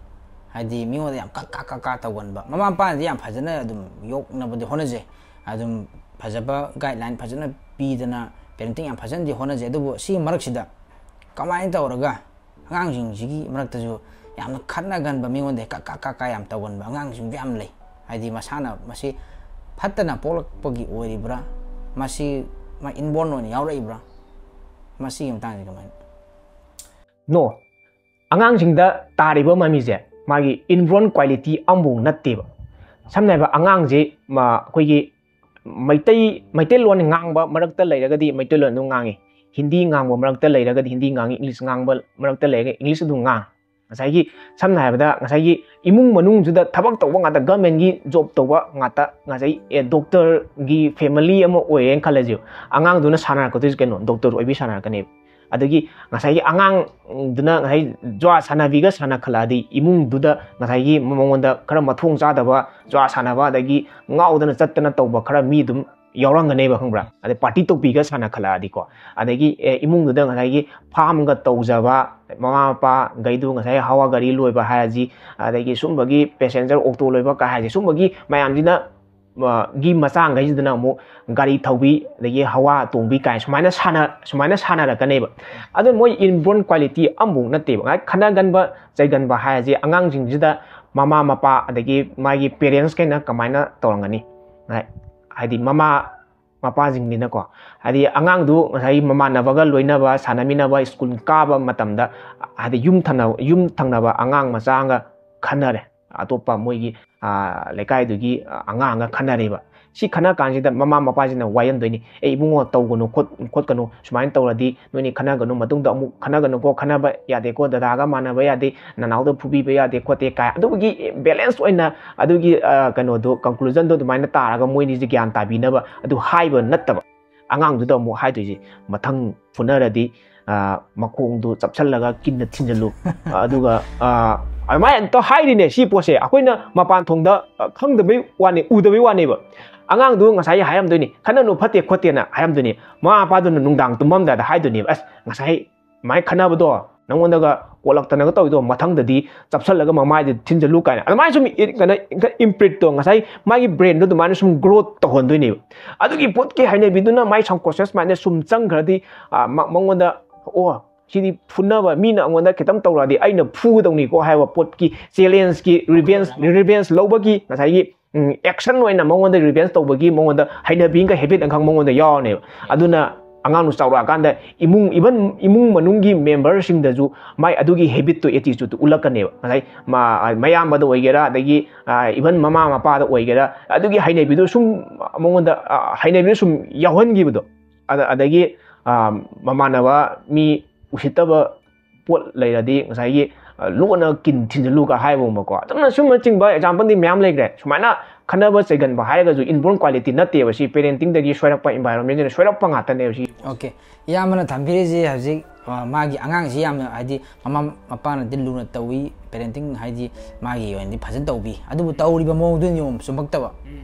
ꯍꯥꯏꯗꯤ ꯃꯤꯉꯣꯟꯗ ꯌꯥꯝ ꯀꯛ ꯀꯥ ꯀꯛ ꯀꯥ ꯇꯧꯒꯟꯕ, ꯃꯃꯥ ꯃꯄꯥꯅꯗꯤ ꯌꯥꯝ ꯐꯖꯅ ꯑꯗꯨꯝ ꯌꯣꯛꯅꯕꯗꯤ ꯍꯣꯠꯅꯖꯩ, ꯑꯗꯨꯝ ꯐꯖꯕ ꯒꯥꯏꯗꯂꯥꯏꯟ ꯐꯖꯅ ꯄꯤꯗꯅ ꯄꯦꯔꯦꯟꯇꯤꯡ ꯌꯥꯝ ꯐꯖꯅꯗꯤ ꯍꯣꯠꯅꯖꯩ꯫ ꯑꯗꯨꯕꯨ ꯁꯤꯒꯤ ꯃꯔꯛꯁꯤꯗ ꯀꯃꯥꯏꯅ ꯇꯧꯔꯒ ꯑꯉꯥꯡꯁꯤꯡꯁꯤꯒꯤ ꯃꯔꯛꯇꯁꯨ ꯌꯥꯝꯅ ꯈꯠꯅꯒꯟꯕ, ꯃꯤꯉꯣꯟꯗ ꯀꯛ ꯀꯥ ꯀꯛ ꯀꯥ ꯌꯥꯝ ꯇꯧꯒꯟꯕ ꯑꯉꯥꯡꯁꯤꯡꯁꯨ ꯌꯥꯝ ꯂꯩ꯫ ꯍꯥꯏꯗꯤ ꯃꯁꯥꯅ ꯃꯁꯤ ꯐꯠꯇꯅ ꯄꯣꯛꯂꯛꯄꯒꯤ ꯑꯣꯏꯔꯤꯕ꯭ꯔꯥ, ꯃꯁꯤ ꯃꯥ ꯏꯟꯕꯣꯔꯟ ꯑꯣꯏꯅ ꯌꯥꯎꯔꯛꯏꯕ꯭ꯔꯥ, ꯃꯁꯤꯒꯤ ꯃꯇꯥꯡꯁꯤ ꯀꯃꯥꯏꯅ? ꯅꯣ, ꯑꯉꯥꯡꯁꯤꯡꯗ ꯇꯥꯔꯤꯕ ꯃꯃꯤꯁꯦ ꯃꯥꯒꯤ ꯏꯟꯕꯣꯔꯟ ꯀ꯭ꯋꯥꯂꯤꯇꯤ ꯑꯃꯐꯥꯎ ꯅꯠꯇꯦꯕ꯫ ꯁꯝꯅ ꯍꯥꯏꯕ, ꯑꯉꯥꯡꯁꯦ ꯃ-, ꯑꯩꯈꯣꯏꯒꯤ ꯃꯩꯇꯩ ꯃꯩꯇꯩꯂꯣꯟ ꯉꯥꯡꯕ ꯃꯔꯛꯇ ꯂꯩꯔꯒꯗꯤ ꯃꯩꯇꯩꯂꯣꯟ ꯑꯗꯨꯝ ꯉꯥꯡꯉꯤ, ꯍꯤꯟꯗꯤ ꯉꯥꯡꯕ ꯃꯔꯛꯇ ꯂꯩꯔꯒꯗꯤ ꯍꯤꯟꯗꯤ ꯉꯥꯡꯉꯤ, ꯏꯪꯂꯤꯁ ꯉꯥꯡꯕ ꯃꯔꯛꯇ ꯂꯩꯔꯒ ꯏꯪꯂꯤꯁ ꯑꯗꯨꯝ ꯉꯥꯡ ꯉꯁꯥꯏꯒꯤ ꯁꯝꯅ ꯍꯥꯏꯔꯕꯗ ꯉꯁꯥꯏꯒꯤ ꯏꯃꯨꯡ ꯃꯅꯨꯡꯗꯨꯗ ꯊꯕꯛ ꯇꯧꯕ ꯉꯥꯛꯇ, ꯒꯃꯦꯟꯒꯤ ꯖꯣꯕ ꯇꯧꯕ ꯉꯥꯛꯇ, ꯉꯁꯥꯏ ꯑꯦ ꯗꯣꯛꯇꯔꯒꯤ ꯐꯦꯃꯤꯂꯤ ꯑꯃ ꯑꯣꯏꯔꯦꯅ ꯈꯜꯂꯁꯦꯕ, ꯑꯉꯥꯡꯗꯨꯅ ꯁꯥꯟꯅꯔꯛꯀꯗꯣꯏꯁꯦ ꯀꯩꯅꯣ, ꯗꯣꯛꯇꯔ ꯑꯣꯏꯕꯤ ꯁꯥꯟꯅꯔꯛꯀꯅꯦꯕ꯫ ꯑꯗꯒꯤ ꯉꯁꯥꯏꯒꯤ ꯑꯉꯥꯡꯗꯨꯅ ꯉꯁꯥꯏ ꯖꯨꯋꯥ ꯁꯥꯟꯅꯕꯤꯒ ꯁꯥꯟꯅꯈꯠꯂꯛꯑꯗꯤ ꯏꯃꯨꯡꯗꯨꯗ ꯉꯁꯥꯏꯒꯤ ꯃꯉꯣꯟꯗ ꯈꯔ ꯃꯊꯣꯡ ꯆꯥꯗꯕ ꯖꯨꯋꯥ ꯁꯥꯟꯅꯕ ꯑꯗꯒꯤ ꯉꯥꯎꯗꯅ ꯆꯠꯇꯅ ꯇꯧꯕ ꯈꯔ ꯃꯤ ꯑꯗꯨꯝ ꯌꯥꯎꯔꯝꯒꯅꯦꯕ, ꯈꯪꯕ꯭ꯔꯥ? ꯑꯗꯩ ꯄꯥꯔꯇꯤ ꯇꯧꯕꯤꯒ ꯁꯥꯟꯅꯈꯠꯂꯛꯑꯗꯤꯀꯣ, ꯑꯗꯒꯤ ꯑꯦ, ꯏꯃꯨꯡꯗꯨꯗ ꯉꯁꯥꯏꯒꯤ ꯐꯥꯝꯒ ꯇꯧꯖꯕ ꯃꯃꯥ ꯃꯄꯥꯈꯩꯗꯨ, ꯉꯁꯥꯏ ꯍꯋꯥ ꯒꯥꯔꯤ ꯂꯣꯏꯕ ꯍꯥꯏꯔꯁꯤ, ꯑꯗꯒꯤ ꯁꯨꯝꯕꯒꯤ ꯄꯦꯁꯦꯟꯖꯔ ꯑꯣꯛꯇꯣ ꯂꯣꯏꯕ ꯀꯥꯏ ꯍꯥꯏꯁꯦ, ꯁꯨꯝꯕꯒꯤ ꯃꯌꯥꯝꯁꯤꯅ ꯒꯤ ꯃꯆꯥꯈꯩꯁꯤꯗꯅ ꯑꯃꯨꯛ ꯒꯥꯔꯤ ꯊꯧꯕꯤ ꯑꯗꯒꯤ ꯍꯋꯥ ꯇꯣꯡꯕꯤ ꯀꯥꯏ ꯁꯨꯃꯥꯏꯅ ꯁꯥꯟꯅ ꯁꯨꯃꯥꯏꯅ ꯁꯥꯟꯅꯔꯛꯀꯅꯦꯕ꯫ ꯑꯗꯨ ꯃꯣꯏ ꯏꯟꯕꯣꯔꯟ ꯀ꯭ꯋꯥꯂꯤꯇꯤ ꯑꯃꯐꯥꯎ ꯅꯠꯇꯦꯕ꯫ ꯉꯥꯏ ꯈꯠꯅꯒꯟꯕ ꯆꯩꯒꯟꯕ ꯍꯥꯏꯔꯁꯦ ꯑꯉꯥꯡꯁꯤꯡꯁꯤꯗ ꯃꯃꯥ ꯃꯄꯥ ꯑꯗꯒꯤ ꯃꯥꯒꯤ ꯄꯦꯔꯦꯟꯁꯈꯩꯅ ꯀꯃꯥꯏꯅ ꯇꯧꯔꯝꯒꯅꯤ? ꯉꯥꯏ ꯍꯥꯏꯗꯤ ꯃꯃꯥ ꯃꯄꯥꯁꯤꯡꯅꯤꯅꯀꯣ, ꯍꯥꯏꯗꯤ ꯑꯉꯥꯡꯗꯨ ꯉꯁꯥꯏꯒꯤ ꯃꯃꯥꯟꯅꯕꯒ ꯂꯣꯏꯅꯕ, ꯁꯥꯟꯅꯃꯤꯟꯅꯕ, ꯁ꯭ꯀꯨꯜ ꯀꯥꯕ ꯃꯇꯝꯗ ꯍꯥꯏꯗꯤ ꯌꯨꯝ ꯊꯪꯅꯕ ꯌꯨꯝ ꯊꯪꯅꯕ ꯑꯉꯥꯡ ꯃꯆꯥꯒ ꯈꯟꯅꯔꯦ, ꯑꯇꯣꯞꯄ ꯃꯣꯏꯒꯤ ꯂꯩꯀꯥꯏꯗꯨꯒꯤ ꯑꯉꯥꯡꯒ ꯈꯟꯅꯔꯦꯕ꯫ ꯁꯤ ꯈꯟꯅ ꯀꯥꯟꯁꯤꯗ ꯃꯃꯥ ꯃꯄꯥꯁꯤꯅ ꯋꯥꯌꯦꯟꯗꯣꯏꯅꯤ, "ꯑꯦ ꯏꯕꯨꯡꯉꯣ, ꯇꯧꯒꯅꯨ ꯈꯣꯠꯀꯅꯨ, ꯁꯨꯃꯥꯏꯅ ꯇꯧꯔꯗꯤ ꯅꯣꯏꯅꯤ ꯈꯟꯅꯒꯅꯨ, ꯃꯇꯨꯡꯗ ꯑꯃꯨꯛ ꯈꯟꯅꯒꯅꯨꯀꯣ, ꯈꯟꯅꯕ ꯌꯥꯗꯦꯀꯣ, ꯗꯗꯥꯒ ꯃꯥꯟꯅꯕ ꯌꯥꯗꯦ, ꯅꯅꯥꯎꯗ ꯐꯨꯕꯤꯕ ꯌꯥꯗꯦ ꯈꯣꯠꯇꯦ" ꯀꯥꯏ꯫ ꯑꯗꯨꯒꯤ ꯕꯦꯂꯦꯟꯁ ꯑꯣꯏꯅ ꯑꯗꯨꯒꯤ ꯀꯩꯅꯣꯗꯣ, ꯀꯟꯀ꯭ꯂꯨꯖꯟꯗꯣ ꯑꯗꯨꯃꯥꯏꯅ ꯇꯥꯔꯒ ꯃꯣꯏꯅꯤꯁꯦ ꯒ꯭ꯌꯥꯟ ꯇꯥꯕꯤꯅꯕ ꯑꯗꯨ ꯍꯥꯏꯕ ꯅꯠꯇꯕ, ꯑꯉꯥꯡꯗꯨꯗ ꯑꯃꯨꯛ ꯍꯥꯏꯗꯣꯏꯁꯦ, "ꯃꯊꯪ ꯐꯨꯅꯔꯗꯤ ꯃꯈꯣꯡꯗꯨ ꯆꯞꯁꯜꯂꯒ ꯀꯤꯟꯅ ꯊꯤꯟꯖꯜꯂꯨ", ꯑꯗꯨꯒ ꯑꯗꯨꯃꯥꯏꯅ ꯑꯝꯇ ꯍꯥꯏꯔꯤꯅꯦ꯫ ꯁꯤ ꯄꯣꯠꯁꯦ ꯑꯩꯈꯣꯏꯅ ꯃꯄꯥꯟ ꯊꯣꯡꯗ ꯈꯪꯗꯕꯩ ꯋꯥꯅꯤ, ꯎꯗꯕꯩ ꯋꯥꯅꯦꯕ꯫ ꯑꯉꯥꯡꯗꯨ ꯉꯁꯥꯏ ꯍꯥꯏꯔꯝꯗꯣꯏꯅꯤ, "ꯈꯠꯅꯅꯨ, ꯐꯠꯇꯦ ꯈꯣꯠꯇꯦꯅ" ꯍꯥꯏꯔꯝꯗꯣꯏꯅꯤ꯫ ꯃꯃꯥ ꯃꯄꯥꯗꯨꯅ ꯅꯨꯡꯗꯥꯡ ꯇꯨꯝꯃꯝꯗꯥꯏꯗ ꯍꯥꯏꯗꯣꯏꯅꯦꯕ, "ꯑꯁ, ꯉꯁꯥꯏ ꯑꯗꯨꯃꯥꯏꯅ ꯈꯠꯅꯕꯗꯣ ꯅꯪꯉꯣꯟꯗꯒ ꯀꯣꯜꯂꯛꯇꯅꯒ ꯇꯧꯋꯤꯗꯣ, ꯃꯊꯪꯗꯗꯤ ꯆꯞꯁꯜꯂꯒ ꯃꯃꯥꯏꯗ ꯊꯤꯟꯖꯜꯂꯨ" ꯀꯥꯏꯅ꯫ ꯑꯗꯨꯃꯥꯏꯅ ꯁꯨꯝ ꯀꯩꯅꯣ, ꯏꯝꯄ꯭ꯔꯤꯠꯇꯣ ꯉꯁꯥꯏ ꯃꯥꯒꯤ ꯕ꯭ꯔꯦꯟꯗꯣ ꯑꯗꯨꯃꯥꯏꯅ ꯁꯨꯝ ꯒ꯭ꯔꯣꯠ ꯇꯧꯍꯟꯗꯣꯏꯅꯦꯕ꯫ ꯑꯗꯨꯒꯤ ꯄꯣꯠꯀꯤ ꯍꯩꯅꯕꯤꯗꯨꯅ ꯃꯥꯏ ꯁꯕꯀꯣꯟꯁꯤꯌꯁ ꯃꯥꯏꯟꯗ ꯁꯨꯝ ꯆꯪꯈ꯭ꯔꯗꯤ, ꯃꯉꯣꯟꯗ, "ꯑꯣ, ꯁꯤꯗꯤ ꯐꯨꯅꯕ, ꯃꯤꯅ ꯑꯩꯉꯣꯟꯗ ꯈꯤꯇꯪ ꯇꯧꯔꯛꯑꯗꯤ ꯑꯩꯅ ꯐꯨꯒꯗꯧꯅꯤꯀꯣ" ꯍꯥꯏꯕ ꯄꯣꯠꯀꯤ ꯆꯦꯂꯦꯟꯖꯀꯤ, ꯔꯤꯚꯦꯟꯁ ꯔꯤꯚꯦꯟꯁ ꯂꯧꯕꯒꯤ ꯉꯁꯥꯏꯒꯤ ꯑꯦꯛꯁꯟ ꯑꯣꯏꯅ ꯃꯉꯣꯟꯗ ꯔꯤꯚꯦꯟꯁ ꯇꯧꯕꯒꯤ ꯃꯉꯣꯟꯗ ꯍꯩꯅꯕꯤ ꯑꯃꯒ, ꯍꯦꯕꯤꯠ ꯑꯃꯈꯛ ꯃꯉꯣꯟꯗ ꯌꯥꯎꯔꯅꯦꯕ꯫ ꯑꯗꯨꯅ ꯑꯉꯥꯡꯗꯨ ꯆꯥꯎꯔꯛꯑꯀꯥꯟꯗ ꯏꯃꯨꯡ, even ꯏꯃꯨꯡ ꯃꯅꯨꯡꯒꯤ memberꯁꯤꯡꯗꯁꯨ ꯃꯥꯏ ꯑꯗꯨꯒꯤ habitꯇꯣ, attitudeꯇꯣ ꯎꯠꯂꯛꯀꯅꯦꯕ꯫ ꯉꯁꯥꯏ ꯃ-, ꯃꯌꯥꯝꯕꯗ ꯑꯣꯏꯒꯦꯔꯥ, ꯑꯗꯒꯤ even ꯃꯃꯥ ꯃꯄꯥꯗ ꯑꯣꯏꯒꯦꯔꯥ, ꯑꯗꯨꯒꯤ ꯍꯩꯅꯕꯤꯗꯣ ꯁꯨꯝ ꯃꯉꯣꯟꯗ, ꯍꯩꯅꯕꯤꯗꯣ ꯁꯨꯝ ꯌꯥꯎꯍꯟꯈꯤꯕꯗꯣ꯫ ꯑꯗ-, ꯑꯗꯒꯤ ꯃꯃꯥꯟꯅꯕ ꯃꯤ ꯎꯁꯤꯠꯇꯕ ꯄꯣꯠ ꯂꯩꯔꯗꯤ ꯉꯁꯥꯏꯒꯤ ꯂꯣꯟꯅ ꯀꯤꯟ ꯊꯤꯟꯖꯤꯜꯂꯨꯒ ꯍꯥꯏꯕꯒꯨꯝꯕꯀꯣ꯫ ꯑꯗꯨꯝꯅ ꯁꯨꯝꯕꯆꯤꯡꯕ exampleꯗꯤ ꯃꯌꯥꯝ ꯂꯩꯈ꯭ꯔꯦ꯫ ꯁꯨꯃꯥꯏꯅ ꯈꯠꯅꯕ ꯆꯩꯒꯟꯕ ꯍꯥꯏꯔꯒꯁꯨ inborn qualityꯗꯤ ꯅꯠꯇꯦꯕ꯫ ꯁꯤ parentingꯗꯒꯤ ꯁꯣꯏꯔꯛꯄ, environmentꯁꯤꯅ ꯁꯣꯏꯔꯛꯄ ꯉꯥꯛꯇꯅꯦꯕ ꯁꯤ꯫ OK, ꯏꯌꯥꯝꯕꯅ ꯊꯝꯕꯤꯔꯤꯁꯦ ꯍꯧꯖꯤꯛ, ꯑ, ꯃꯥꯒꯤ ꯑꯉꯥꯡꯁꯤ ꯌꯥꯝꯅ, ꯍꯥꯏꯗꯤ, ꯃꯃꯥ ꯃꯄꯥꯅꯗꯤ ꯂꯨꯅ ꯇꯧꯏ, parenting ꯍꯥꯏꯗꯤ ꯃꯥꯒꯤ ꯑꯣꯏꯅꯗꯤ ꯐꯖꯅ ꯇꯧꯕꯤ, ꯑꯗꯨꯕꯨ ꯇꯧꯔꯤꯕ ꯃꯑꯣꯡꯗꯨ ꯅꯤꯌꯣꯝ ꯆꯨꯝꯃꯛꯇꯕ꯫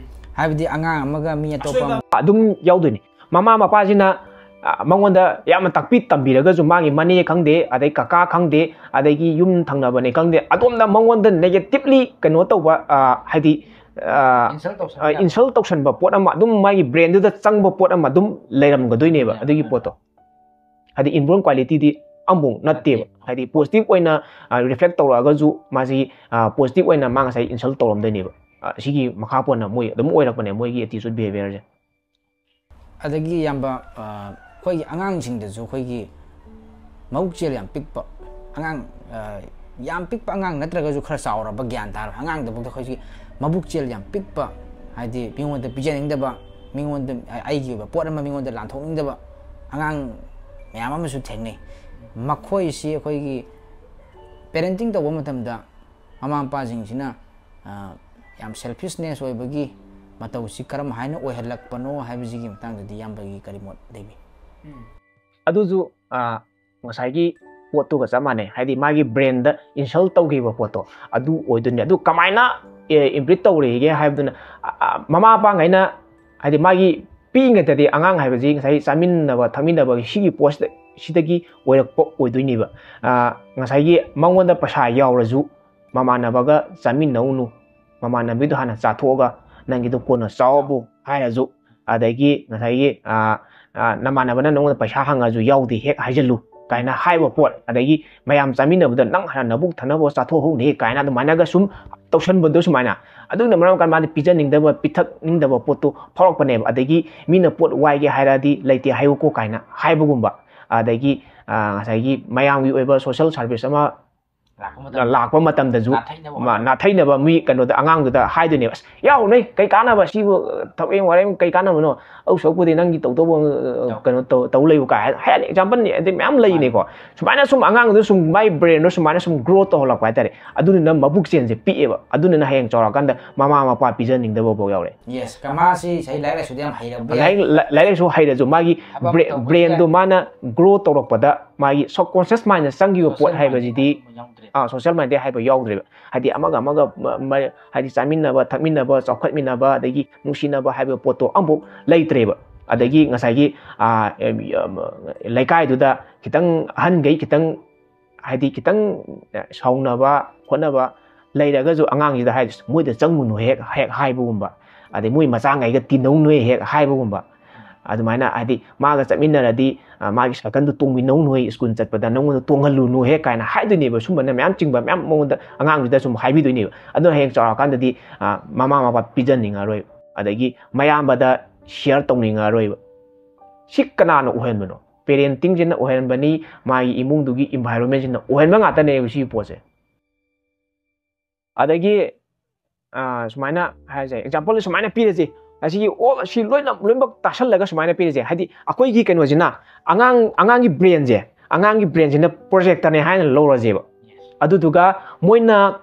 ꯍꯥꯏꯕꯗꯤ ꯑꯉꯥꯡ ꯑꯃꯒ ꯃꯤ ꯑꯇꯣꯞꯄ ꯑꯃ ꯑꯗꯨꯝ ꯌꯥꯎꯗꯣꯏꯅꯤ꯫ ꯃꯃꯥ ꯃꯄꯥꯁꯤꯅ, ꯑ, ꯃꯉꯣꯟꯗ ꯌꯥꯝꯅ ꯇꯥꯛꯄꯤ ꯇꯝꯕꯤꯔꯒꯁꯨ, ꯃꯥꯒꯤ ꯃꯅꯦ ꯈꯪꯗꯦ, ꯑꯗꯩ ꯀꯀꯥ ꯈꯪꯗꯦ, ꯑꯗꯒꯤ ꯌꯨꯝ ꯊꯪꯅꯕꯅꯤ ꯈꯪꯗꯦ, ꯑꯗꯣꯝꯗ ꯃꯉꯣꯟꯗ negatively ꯀꯩꯅꯣ ꯇꯧꯕ, ꯑ, ꯍꯥꯏꯗꯤ, ꯑ, Insult ꯇꯧꯁꯟꯕ ꯑ, insult ꯇꯧꯁꯟꯕ ꯄꯣꯠ ꯑꯃ ꯑꯗꯨꯝ ꯃꯥꯒꯤ brainꯗꯨꯗ ꯆꯪꯕ ꯄꯣꯠ ꯑꯃ ꯑꯗꯨꯝ ꯂꯩꯔꯝꯒꯗꯣꯏꯅꯦꯕ꯫ ꯑꯗꯨꯒꯤ ꯄꯣꯠꯇꯣ ꯍꯥꯏꯗꯤ inborn qualityꯗꯤ ꯑꯃꯐꯥꯎ ꯅꯠꯇꯦꯕ꯫ ꯍꯥꯏꯗꯤ positive ꯑꯣꯏꯅ, ꯑ, reflect ꯇꯧꯔꯛꯑꯒꯁꯨ ꯃꯥꯁꯤ, ꯑ, positive ꯑꯣꯏꯅ ꯃꯥ ꯉꯁꯥꯏ insult ꯇꯧꯔꯝꯗꯣꯏꯅꯦꯕ꯫ ꯑ, ꯁꯤꯒꯤ ꯃꯈꯥ ꯄꯣꯟꯅ ꯃꯣꯏ ꯑꯗꯨꯝ ꯑꯣꯏꯔꯛꯄꯅꯦ, ꯃꯣꯏꯒꯤ attitude behaviorꯁꯦ꯫ ꯑꯗꯒꯤ ꯏꯌꯥꯝꯕ, ꯑ, ꯑꯩꯈꯣꯏꯒꯤ ꯑꯉꯥꯡꯁꯤꯡꯗꯁꯨ ꯑꯩꯈꯣꯏꯒꯤ ꯃꯕꯨꯛꯆꯦꯜ ꯌꯥꯝ ꯄꯤꯛꯄ ꯑꯉꯥꯡ, ꯑ, ꯌꯥꯝ ꯄꯤꯛꯄ ꯑꯉꯥꯡ ꯅꯠꯇ꯭ꯔꯒꯁꯨ ꯈꯔ ꯆꯥꯎꯔꯕ, ꯒ꯭ꯌꯥꯟ ꯇꯥꯔꯕ ꯑꯉꯥꯡꯗꯐꯥꯎꯗ ꯑꯩꯈꯣꯏꯒꯤ ꯃꯕꯨꯛꯆꯦꯜ ꯌꯥꯝ ꯄꯤꯛꯄ, ꯍꯥꯏꯗꯤ ꯃꯤꯉꯣꯟꯗ ꯄꯤꯖꯅꯤꯡꯗꯕ, ꯃꯤꯉꯣꯟꯗ, ꯑꯩꯒꯤ ꯑꯣꯏꯕ ꯄꯣꯠ ꯑꯃ ꯃꯤꯉꯣꯟꯗ ꯂꯥꯟꯊꯣꯛꯅꯤꯡꯗꯕ ꯑꯉꯥꯡ ꯃꯌꯥꯝ ꯑꯃꯁꯨ ꯊꯦꯡꯅꯩ꯫ ꯃꯈꯣꯏꯁꯤ ꯑꯩꯈꯣꯏꯒꯤ parenting ꯇꯧꯕ ꯃꯇꯝꯗ ꯃꯃꯥ ꯃꯄꯥꯁꯤꯡꯁꯤꯅ, ꯑ, ꯌꯥꯝ selfishness ꯑꯣꯏꯕꯒꯤ ꯃꯇꯧꯁꯤ ꯀꯔꯝ ꯍꯥꯏꯅ ꯑꯣꯏꯍꯜꯂꯛꯄꯅꯣ ꯍꯥꯏꯕꯁꯤꯒꯤ ꯃꯇꯥꯡꯗꯗꯤ ꯏꯌꯥꯝꯕꯒꯤ ꯀꯔꯤ ꯃꯣꯠ ꯂꯩꯕꯤ? ꯑꯗꯨꯁꯨ, ꯑ, ꯉꯁꯥꯏꯒꯤ ꯄꯣꯠꯇꯨꯒ ꯆꯞ ꯃꯥꯟꯅꯩ꯫ ꯍꯥꯏꯗꯤ ꯃꯥꯒꯤ brainꯗ insult ꯇꯧꯈꯤꯕ ꯄꯣꯠꯇꯣ ꯑꯗꯨ ꯑꯣꯏꯗꯣꯏꯅꯦ꯫ ꯑꯗꯨ ꯀꯃꯥꯏꯅ, ꯑꯦ, imprint ꯇꯧꯔꯤꯒꯦ ꯍꯥꯏꯕꯗꯨꯅ, ꯑ, ꯑ, ꯃꯃꯥ ꯃꯄꯥꯉꯩꯅ, ꯍꯥꯏꯗꯤ ꯃꯥꯒꯤ ꯄꯤꯛꯏꯉꯩꯗꯗꯤ ꯑꯉꯥꯡ ꯍꯥꯏꯕꯁꯤ ꯉꯁꯥꯏ ꯆꯥꯃꯤꯟꯅꯕ ꯊꯛꯃꯤꯟꯅꯕꯒꯤ ꯁꯤꯒꯤ ꯄꯣꯠꯁꯤꯗ, ꯁꯤꯗꯒꯤ ꯑꯣꯏꯔꯛꯄ ꯑꯣꯏꯗꯣꯏꯅꯦꯕ꯫ ꯑ, ꯉꯁꯥꯏꯒꯤ ꯃꯉꯣꯟꯗ ꯄꯩꯁꯥ ꯌꯥꯎꯔꯁꯨ ꯃꯃꯥꯟꯅꯕꯒ ꯆꯥꯃꯤꯟꯅꯧꯅꯨ, ꯃꯃꯥꯟꯅꯕꯤꯗꯣ ꯍꯥꯟꯅ ꯆꯥꯊꯣꯛꯑꯒ ꯅꯪꯒꯤꯗꯣ ꯀꯣꯟꯅ ꯆꯥꯎꯕꯨ ꯍꯥꯏꯔꯁꯨ, ꯑꯗꯒꯤ ꯉꯁꯥꯏꯒꯤ, ꯑ, ꯑ, ꯅꯃꯥꯟꯅꯕꯅ ꯅꯉꯣꯟꯗ ꯄꯩꯁꯥ ꯍꯪꯉꯁꯨ ꯌꯥꯎꯗꯦ ꯍꯦꯛ ꯍꯥꯏꯖꯜꯂꯨ ꯀꯥꯏꯅ ꯍꯥꯏꯕ ꯄꯣꯠ, ꯑꯗꯒꯤ ꯃꯌꯥꯝ ꯆꯥꯃꯤꯟꯅꯕꯗ ꯅꯪ ꯍꯥꯟꯅ ꯅꯕꯨꯛ ꯊꯟꯅꯕ ꯆꯥꯊꯣꯛꯍꯧꯅꯦ ꯀꯥꯏꯅ ꯑꯗꯨꯃꯥꯏꯅꯒ ꯁꯨꯝ ꯇꯧꯁꯟꯕꯗꯣ ꯁꯨꯃꯥꯏꯅ, ꯑꯗꯨꯅ ꯃꯔꯝ ꯑꯣꯏꯔꯀꯥꯟꯗ ꯃꯥꯗꯤ ꯄꯤꯖꯅꯤꯡꯗꯕ, ꯄꯤꯊꯛꯅꯤꯡꯗꯕ ꯄꯣꯠꯇꯣ ꯐꯥꯎꯔꯛꯄꯅꯦꯕ꯫ ꯑꯗꯒꯤ ꯃꯤꯅ ꯄꯣꯠ ꯋꯥꯏꯒꯦ ꯍꯥꯏꯔꯛꯑꯗꯤ ꯂꯩꯇꯦ ꯍꯥꯏꯌꯨꯀꯣ ꯀꯥꯏꯅ ꯍꯥꯏꯕꯒꯨꯝꯕ, ꯑꯗꯒꯤ, ꯑ, ꯉꯁꯥꯏꯒꯤ ꯃꯌꯥꯝꯒꯤ ꯑꯣꯏꯕ social service ꯑꯃ ꯂꯥꯛꯄ ꯃꯇꯝꯗ ꯂꯥꯛꯄ ꯃꯇꯝꯗꯁꯨ ꯅꯥꯊꯩꯅꯕ ꯃꯥ ꯅꯥꯊꯩꯅꯕ ꯃꯤ ꯀꯩꯅꯣꯗ, ꯑꯉꯥꯡꯗꯨꯗ ꯍꯥꯏꯗꯣꯏꯅꯦꯕ, "ꯑꯁ, ꯌꯥꯎꯔꯨꯅꯦ, ꯀꯩ ꯀꯥꯟꯅꯕ, ꯁꯤꯕꯨ ꯊꯕꯛ ꯋꯥꯔꯦꯝ ꯀꯩ ꯀꯥꯟꯅꯕꯅꯣ? ꯑꯧ ꯁꯔꯨꯛꯄꯨꯗꯤ ꯅꯪꯒꯤ ꯇꯧꯗꯧꯕ, ꯑ, ꯇꯧ꯫ ꯀꯩꯅꯣ ꯇꯧ ꯇꯧ ꯂꯩꯌꯨ" ꯀꯥꯏ ꯍꯥꯏ example ꯑꯗꯩ ꯃꯌꯥꯝ ꯂꯩꯅꯤꯀꯣ꯫ ꯁꯨꯃꯥꯏꯅ ꯁꯨꯝ ꯑꯉꯥꯡꯗꯨ ꯁꯨꯝ ꯃꯥꯏ brainꯗꯣ ꯁꯨꯃꯥꯏꯅ ꯁꯨꯝ grow ꯇꯧꯍꯜꯂꯛꯄ ꯍꯥꯏꯇꯥꯔꯦ꯫ ꯑꯗꯨꯗꯨꯅ ꯃꯕꯨꯛ ꯆꯦꯜꯁꯦ ꯄꯤꯛꯑꯦꯕ꯫ ꯑꯗꯨꯗꯨꯅ ꯍꯌꯦꯡ ꯆꯥꯎꯔꯛꯑꯀꯥꯟꯗ ꯃꯃꯥ ꯃꯄꯥ ꯄꯤꯖꯅꯤꯡꯗꯕ ꯐꯥꯎ ꯌꯥꯎꯔꯦ꯫ Yes, ꯃꯥꯁꯤ ꯉꯁꯥꯏ ꯂꯥꯏꯔꯤꯛ ꯂꯥꯏꯁꯨꯗꯤ ꯌꯥꯝ ꯍꯩꯔꯕ ꯌꯥꯏ꯫ ꯂꯥꯏꯔꯤꯛ ꯂꯥꯏꯔꯤꯛ ꯂꯥꯏꯁꯨ ꯍꯩꯔꯁꯨ ꯃꯥꯒꯤ ꯊꯕꯛ brain- ꯇꯧꯕ brainꯗꯣ ꯌꯥꯏ꯫ ꯃꯥꯅ grow ꯇꯧꯔꯛꯄꯗ ꯃꯥꯒꯤ subconscious mindꯅ ꯆꯪꯈꯤꯕ ꯄꯣꯠ Social ꯍꯥꯏꯕꯁꯤꯗꯤ mindꯗ ꯌꯥꯎꯗ꯭ꯔꯦ꯫ ꯑꯥ, social mindꯗ ꯍꯥꯏꯕ ꯌꯥꯎꯗ꯭ꯔꯦꯕ꯫ ꯍꯥꯏꯗꯤ ꯑꯃꯒ ꯑꯃꯒ ꯃ- ꯃ- ꯍꯥꯏꯗꯤ ꯆꯥꯃꯤꯟꯅꯕ ꯊꯛꯃꯤꯟꯅꯕ ꯆꯥꯎꯈꯠꯃꯤꯟꯅꯕ ꯑꯗꯒꯤ ꯅꯨꯡꯁꯤꯅꯕ ꯍꯥꯏꯕ ꯄꯣꯠꯇꯣ ꯑꯃꯐꯥꯎ ꯂꯩꯇ꯭ꯔꯦꯕ꯫ ꯑꯗꯒꯤ ꯉꯁꯥꯏꯒꯤ, ꯑꯥ, ꯑꯦꯝ, ꯑꯝ, ꯂꯩꯀꯥꯏꯗꯨꯗ ꯈꯤꯇꯪ ꯑꯍꯟꯈꯩ ꯈꯤꯇꯪ ꯍꯥꯏꯗꯤ ꯈꯤꯇꯪ ꯁꯥꯎꯅꯕ ꯈꯣꯠꯅꯕ ꯂꯩꯔꯒꯁꯨ ꯑꯉꯥꯡꯁꯤꯗ ꯍꯥꯏ, "ꯃꯣꯏꯗ ꯆꯪꯉꯨꯅꯨ" ꯍꯦꯛ ꯍꯦꯛ ꯍꯥꯏꯕꯒꯨꯝꯕ, ꯑꯗꯩ "ꯃꯣꯏ ꯃꯆꯥꯉꯩꯒ ꯇꯤꯟꯅꯧꯅꯨ" ꯍꯦꯛ ꯍꯥꯏꯕꯒꯨꯝꯕ꯫ ꯑꯗꯨꯃꯥꯏꯅ ꯍꯥꯏꯗꯤ ꯃꯥꯒ ꯆꯠꯃꯤꯟꯅꯔꯗꯤ, ꯑ, "ꯃꯥꯒꯤ ꯁꯥꯏꯀꯜꯗꯨ ꯇꯣꯡꯃꯤꯟꯅꯧꯅꯨ ꯍꯦꯛ, ꯁ꯭ꯀꯨꯜ ꯆꯠꯄꯗ ꯅꯪꯉꯣꯟꯗ ꯇꯣꯡꯍꯜꯂꯨꯅꯨ ꯍꯦꯛ" ꯀꯥꯏꯅ ꯍꯥꯏꯗꯣꯏꯅꯦꯕ꯫ ꯁꯨꯝꯕꯅ ꯃꯌꯥꯝ ꯆꯤꯡꯕ ꯃꯌꯥꯝ ꯃꯉꯣꯟꯗ, ꯑꯉꯥꯡꯗꯨꯗ ꯁꯨꯝ ꯍꯥꯏꯕꯤꯗꯣꯏꯅꯦꯕ꯫ ꯑꯗꯨꯅ ꯍꯌꯦꯡ ꯆꯥꯎꯔꯛꯑꯀꯥꯟꯗꯗꯤ, ꯑ, ꯃꯃꯥ ꯃꯄꯥ ꯄꯤꯖꯅꯤꯡꯉꯔꯣꯏ, ꯑꯗꯒꯤ ꯃꯌꯥꯝꯕꯗ share ꯇꯧꯅꯤꯡꯉꯔꯣꯏꯕ꯫ ꯁꯤ ꯀꯅꯥꯅ ꯑꯣꯏꯍꯟꯕꯅꯣ? Parentingꯁꯤꯅ ꯑꯣꯏꯍꯟꯕꯅꯤ, ꯃꯥꯒꯤ ꯏꯃꯨꯡꯗꯨꯒꯤ environmentꯁꯤꯅ ꯑꯣꯏꯍꯟꯕ ꯉꯥꯛꯇꯅꯦꯕ ꯁꯤꯒꯤ ꯄꯣꯠꯁꯦ꯫ ꯑꯗꯒꯤ, ꯑ, ꯁꯨꯃꯥꯏꯅ ꯍꯥꯏꯔꯁꯦ, example ꯁꯨꯃꯥꯏꯅ ꯄꯤꯔꯁꯦ, ꯑꯁꯤꯒꯤ all ꯁꯤ ꯂꯣꯏꯅ ꯂꯣꯏꯅꯃꯛ ꯇꯥꯁꯜꯂꯒ ꯁꯨꯃꯥꯏꯅ ꯄꯤꯔꯁꯦ, ꯍꯥꯏꯗꯤ ꯑꯩꯈꯣꯏꯒꯤ ꯀꯩꯅꯣꯁꯤꯅ, ꯑꯉꯥꯡ ꯑꯉꯥꯡꯒꯤ brainꯁꯦ, ꯑꯉꯥꯡꯒꯤ brainꯁꯤꯅ projectorꯅꯦ ꯍꯥꯏꯅ ꯂꯧꯔꯁꯦꯕ꯫ ꯑꯗꯨꯗꯨꯒ ꯃꯣꯏꯅ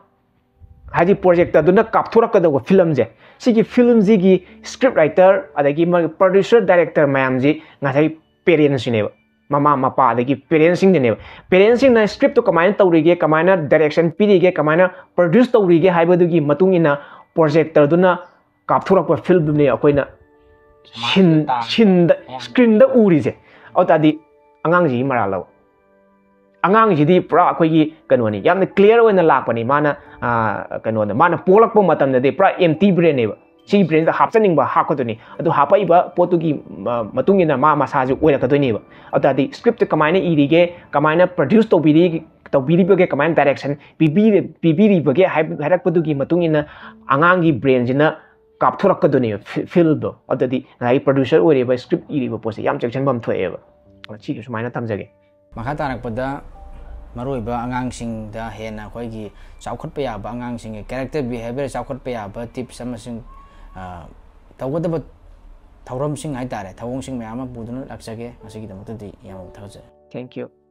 ꯍꯥꯏꯗꯤ projectorꯗꯨꯅ ꯀꯥꯞꯊꯣꯔꯛꯀꯗꯧꯕ filmꯁꯦ, ꯁꯤꯒꯤ filmꯁꯤꯒꯤ script writer ꯑꯗꯒꯤ ꯃꯥꯒꯤ producer director ꯃꯌꯥꯝꯁꯤ ꯉꯁꯥꯏ parentsꯁꯤꯅꯦꯕ꯫ ꯃꯃꯥ ꯃꯄꯥ ꯑꯗꯒꯤ parentsꯁꯤꯡꯗꯨꯅꯦꯕ꯫ Parentsꯁꯤꯡꯅ scriptꯇꯣ ꯀꯃꯥꯏꯅ ꯇꯧꯔꯤꯒꯦ, ꯀꯃꯥꯏꯅ direction ꯄꯤꯔꯤꯒꯦ, ꯀꯃꯥꯏꯅ produce ꯇꯧꯔꯤꯒꯦ ꯍꯥꯏꯕꯗꯨꯒꯤ ꯃꯇꯨꯡ ꯏꯟꯅ projectorꯗꯨꯅ ꯀꯥꯞꯊꯣꯔꯛꯄ filmꯗꯨꯅꯦ ꯑꯩꯈꯣꯏꯅ scene- ꯇꯥꯡ- sceneꯗ ꯃꯌꯥꯝ- screenꯗ ꯎꯔꯤꯁꯦ꯫ ꯑꯗꯨ ꯇꯥꯔꯗꯤ ꯑꯉꯥꯡꯁꯤꯒꯤ ꯃꯔꯥꯜ ꯂꯧ꯫ ꯑꯉꯥꯡꯁꯤꯗꯤ ꯄꯨꯔꯥ ꯑꯩꯈꯣꯏꯒꯤ ꯀꯩꯅꯣꯅꯤ, ꯌꯥꯝꯅ clear ꯑꯣꯏꯅ ꯂꯥꯛꯄꯅꯤ꯫ ꯃꯥꯅ, ꯑ, ꯀꯩꯅꯣꯗ, ꯃꯥꯅ ꯄꯣꯛꯂꯛꯄ ꯃꯇꯝꯗꯗꯤ ꯄꯨꯔꯥ empty brainꯅꯦꯕ꯫ ꯁꯤꯒꯤ brainꯁꯤꯗ ꯍꯥꯞꯆꯅꯤꯡꯕ ꯍꯥꯞꯀꯗꯣꯏꯅꯤ꯫ ꯑꯗꯨ ꯍꯥꯞꯄꯛꯏꯕ ꯄꯣꯠꯇꯨꯒꯤ, ꯑ, ꯃꯇꯨꯡ ꯏꯟꯅ ꯃꯥ ꯃꯁꯥꯁꯦ ꯑꯣꯏꯔꯛꯀꯗꯣꯏꯅꯦꯕ꯫ ꯑꯗꯨ ꯇꯥꯔꯗꯤ scriptꯁꯦ ꯀꯃꯥꯏꯅ ꯏꯔꯤꯒꯦ, ꯀꯃꯥꯏꯅ produce ꯇꯧꯕꯤꯔꯤ, ꯇꯧꯕꯤꯔꯤꯕꯒꯦ, ꯀꯃꯥꯏꯅ ꯗꯥꯏꯔꯦꯛꯁꯟ ꯄꯤꯕꯤꯔꯤꯕꯒꯦ ꯍꯥꯏꯔꯛꯄꯗꯨꯒꯤ ꯃꯇꯨꯡ ꯏꯟꯅ ꯑꯉꯥꯡꯒꯤ ꯕ꯭ꯔꯦꯟꯁꯤꯅ ꯀꯥꯞꯊꯣꯔꯛꯀꯗꯣꯏꯅꯦꯕ ꯐꯤꯜꯗꯣ꯫ ꯑꯗꯨꯗꯤ ꯉꯁꯥꯏꯒꯤ ꯄ꯭ꯔꯣꯗ꯭ꯌꯨꯁꯔ ꯑꯣꯏꯔꯤꯕ, ꯁ꯭ꯀ꯭ꯔꯤꯞ ꯏꯔꯤꯕ ꯄꯣꯠꯁꯦ ꯌꯥꯝ ꯆꯦꯛꯁꯤꯟꯐꯝ ꯊꯣꯛꯑꯦꯕ꯫ ꯁꯤꯁꯨ ꯁꯨꯃꯥꯏꯅ ꯊꯝꯖꯒꯦ꯫ ꯃꯈꯥ ꯇꯥꯔꯛꯄꯗ ꯃꯔꯨꯑꯣꯏꯕ ꯑꯉꯥꯡꯁꯤꯡꯗ ꯍꯦꯟꯅ ꯑꯩꯈꯣꯏꯒꯤ ꯆꯥꯎꯈꯠꯄ ꯌꯥꯕ, ꯑꯉꯥꯡꯁꯤꯡꯒꯤ ꯀꯦꯔꯦꯛꯇꯔ ꯕꯤꯍꯦꯕꯤꯌꯔ ꯆꯥꯎꯈꯠꯄ ꯌꯥꯕ ꯇꯤꯞꯁ ꯑꯃꯁꯨꯡ ꯇꯧꯒꯗꯕ ꯊꯧꯔꯝꯁꯤꯡ ꯍꯥꯏꯇꯥꯔꯦ, ꯊꯧꯑꯣꯡꯁꯤꯡ ꯃꯌꯥꯝ ꯑꯃ ꯄꯨꯗꯨꯅ ꯂꯥꯛꯆꯒꯦ꯫ ꯉꯁꯤꯒꯤꯗꯃꯛꯇꯗꯤ ꯌꯥꯝꯅ ꯊꯥꯒꯠꯆꯔꯤ꯫ Thank you꯫